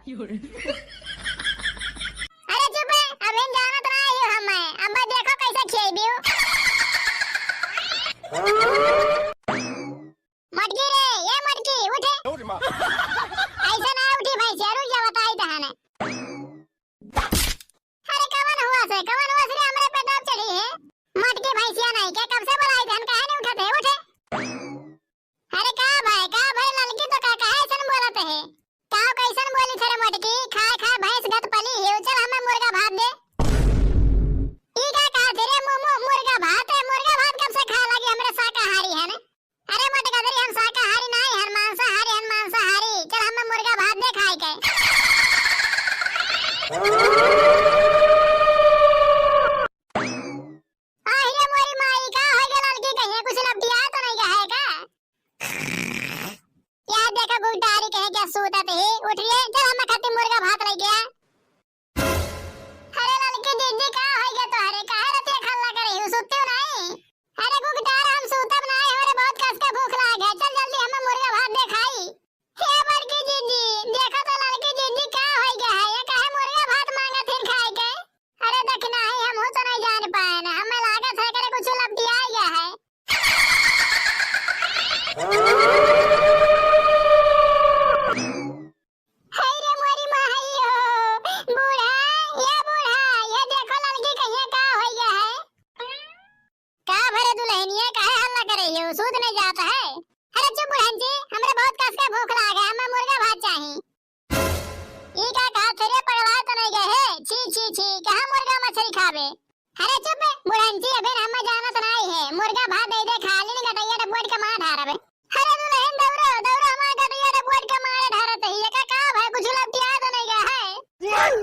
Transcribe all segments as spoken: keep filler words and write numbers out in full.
अरे चुप है, अभी जानत ना आई हूँ हम, मैं। अब मैं देखो कैसे खियाई दियो। मटकी रे, ये मटकी, उठे। ऐसे ना उठी भैंसिया, रुक जा, बताई तहने। अरे कवन हुआ से, कवन हुआ से रे, हमरे पे दाब चढ़ी है? मटकी भैंसिया नहीं क्या, कब से बोलाई तहन, काहे नहीं उठत है, उठे। अरे का भाई, का भाई ललकी तो का, काहे ऐसन बोलत है? का कैसन बोली थे रे मटकी, खाए खाए भैंस गत पली हियो, चल हमें मुर्गा भात दे। ई का कहा थे रे मु-, मु-, मुर्गा भात है, मुर्गा भात कब से खाए लगी, हमरे शाकाहारी है ना? अरे मोटका दरी, हम शाकाहारी नाई हन, मांसाहारी हन, मांसाहारी। चल हमें मुर्गा भात दे खाए के। आहिरे मोरी माई, का हो गया ललकी, कहीं कुछ लपटिया तो नहीं गया है का? यार देखो गुगटारी कहे क्या सूतत ही, उठ रे, चल हमें खातिर मुर्गा भात लेके आ। अरे ललकी दीदी, का होई गया तोहरे? काहे रतिया खल्ला करे हूँ, सुत्ते हो नहीं? अरे गुगटार, हम सूतब नहीं, हमरे बहुत कस के भूख लाग है। चल जल्दी हमें मुर्गा भात दे खाई। हे बड़की दीदी, देखो तो ललकी दीदी का होई गया है, ये काहे मुर्गा भात मांगत हिन खाए के? अरे दखिनाही, हम हो तो नहीं जान पाए ना, हमें लागत है करे कुछ लपटिया गया है। हाय रे मोरी माई हो, बूढ़ा, ये बूढ़ा, ये देखो ललकी कहिया का होई गया है। का भरे दुल्हनिया, काहे हल्ला करे हो? सूत नहीं जाता है? अरे चुप बुढ़न जी, हमरे बहुत कस के भूख लाग है, हमें मुर्गा भात चाही। ई का कहा थे रे, पगला तो नहीं गए है? छी, छी, छी, कहाँ मुर्गा मछली खाबे? अरे चुप, बुढ़न जी, अबे हम जानत नहीं है, मुर्गा भात दे दे, खा ली न गटैया डबोट के मार ढारबे। अरे दुल्हन दौड़ो, दौड़ो, हमार गटैया डबोट के मारे ढारत ही, ये का, का भाई, कुछ लपटिया तो नहीं गया है?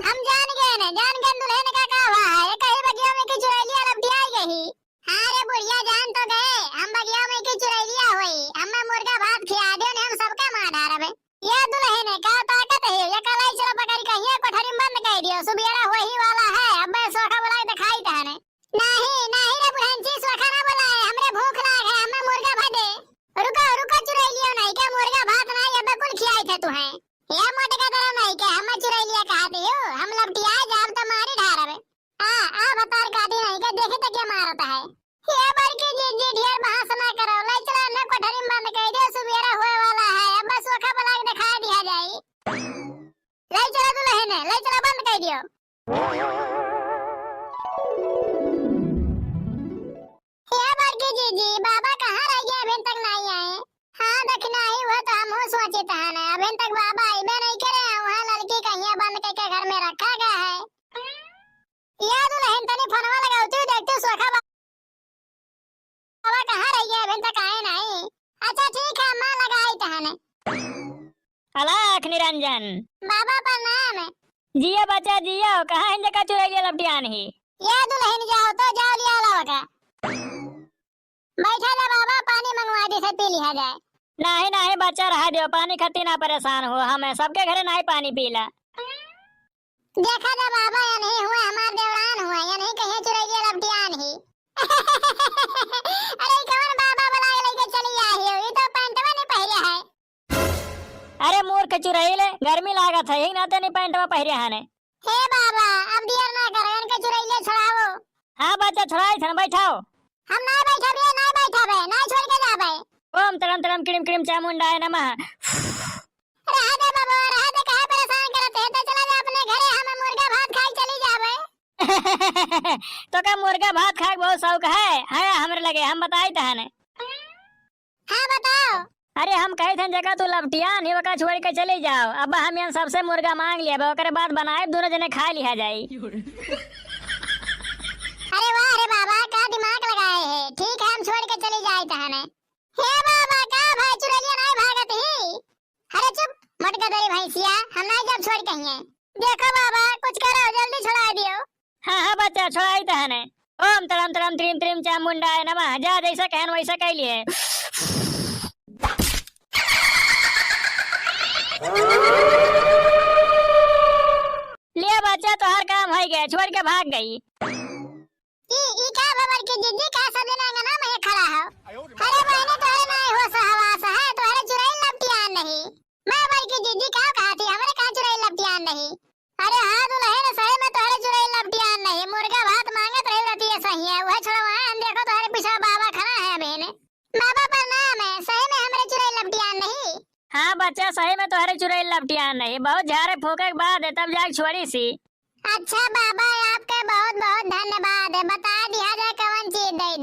हम जान गए न, जान गए दुल्हन का, का हुआ है, ये कहीं बगिया में की चुरैलिया लपटिया गई। हाँ रे बुढ़िया, जान तो गए, हम बगिया में की चुरैलिया होई, हमें मुर्गा भात खिया दियो ने, हम सबका मार डारबे। ये दुल्हन का ताकत है, ये कलाई चलो पकड़ के ये कोठरी में बंद कर दियो, सुबेरा होही वाला है, अब मैं सोखा बुला के दिखाई तहने। नहीं, नहीं रे बुढ़न जी, सोखा ना बुलाए, हमरे भूख लाग है, हमें मुर्गा भात दे। रुको, रुको चुरैलियो, नहीं के मुर्गा भात नहीं, अब कुल खियाई थे तुहें। ये मोटका तरह नहीं के, हमें चुरैलिया कहा दियो, हम लपटिया जाब तो मारी ढारबे। आ, आ भतार काटी नहीं के, देखे तो क्या मारत है। ये बड़की जीजी ढेर बहस ना करो, ले चला ने कोठरी में बंद कर दियो, सुबेरा होए वाला है, अब बस सोखा बुला के दिखा दिया जाई। ले चला दुल्हन, ले चला बंद कर दियो। ये बड़की जीजी, बाबा कहाँ रह गए, अभी तक नहीं आए? हाँ, दखिनाही हुआ तो हम सोचे तहन, अभी तक बाबा आइबे नहीं करे, वहाँ लड़की कहिया बंद करके घर में रखा गया है। या दुल्हन तनी फोनवा लगावती, देखती सोखा बा-, बाबा कहाँ रह गए, अभी तक आए नहीं। अच्छा ठीक है, अम्मा लगाई तहन। अलख निरंजन। बाबा प्रणाम। जिया बच्चा जिया, कहाँ हिंदे का चुरैलिया लपटियान ही? या दुल्हन जाओ तो जाओ लिया लाओ का। बैठा जा बाबा, पानी मंगवा दे से पी लिया जाए। नहीं नहीं बच्चा रहा दियो, पानी खती ना परेशान हो, हमें सबके घरे नहीं पानी पीला। देखा जा बाबा, यनही हुए हमार देवरान हुए, यनही कहिए चुरैलिया लपटियान ही। अरे ई कवन बाबा बुलाए लेके चली आई हो, ई तो पैंटवा नहीं पहले है। अरे मूर्ख चुरैल, गर्मी लागत है, यही नाते नहीं पैंटवा पहरे हने। हे बाबा, अब दियर ना करो, इनके चुरैलिया छुड़ाओ। हाँ बच्चा, छुड़ाई थन, बैठाओ। हम ना बैठबे, ना बैठबे, ना छोड़ के जाबे। ओम तड़म तड़म किड़िम किड़िम चामुंडाय नमः। रहा दे बाबा, रहा दे, काहे परेशान करत है? तो चला जा अपने घरे, हम मुर्गा भात खाई चली जाबे। तो का मुर्गा भात खाए के बहुत शौक है? है हमरे लगे, हम बताई तहने। हाँ बताओ। अरे हम कही थन जगह तू लपटियान ही, ओका छोड़ के चली जाओ। अब हम यन सबसे मुर्गा मांग लिया, ओकरे बाद बनाए दोनों जने खा लिया जाई। अरे वाह रे बाबा, का दिमाग लगाए है। ठीक है, हम छोड़ के चली जाए तहने। हे बाबा, का भाई चुरैलिया नहीं भागत ही? अरे चुप, मोटका दरी भैंसिया, हम नहीं जब छोड़ कहिए। देखो बाबा, कुछ करो, जल्दी छुड़ा दियो। हाँ, हाँ बच्चा, छुड़ाई तहने। ओम तड़म तड़म त्रीम त्रीम चामुंडाय नमः। जा, जैसा कहन वैसा कह लिए। ले बच्चा, तोहार काम हो गया, छोड़ के भाग गई। ई, ई का बा बड़की जीजी, का सब जना अंगना में खड़ा हो? अरे बहने, तोहरे ना हो सहवास है, तोहरे चुरैल लपटियान नहीं। मैं बड़की जीजी का कहा थी, हमरे का चुरैल लपटियान? अच्छा, सही में तोहरे चुड़ैल लपटिया नहीं, बहुत झारे फूके के बाद है, तब जाके छोड़ी सी। अच्छा बाबा, आपके बहुत बहुत धन्यवाद है, बता दिया जाए कौन चीज दे दी।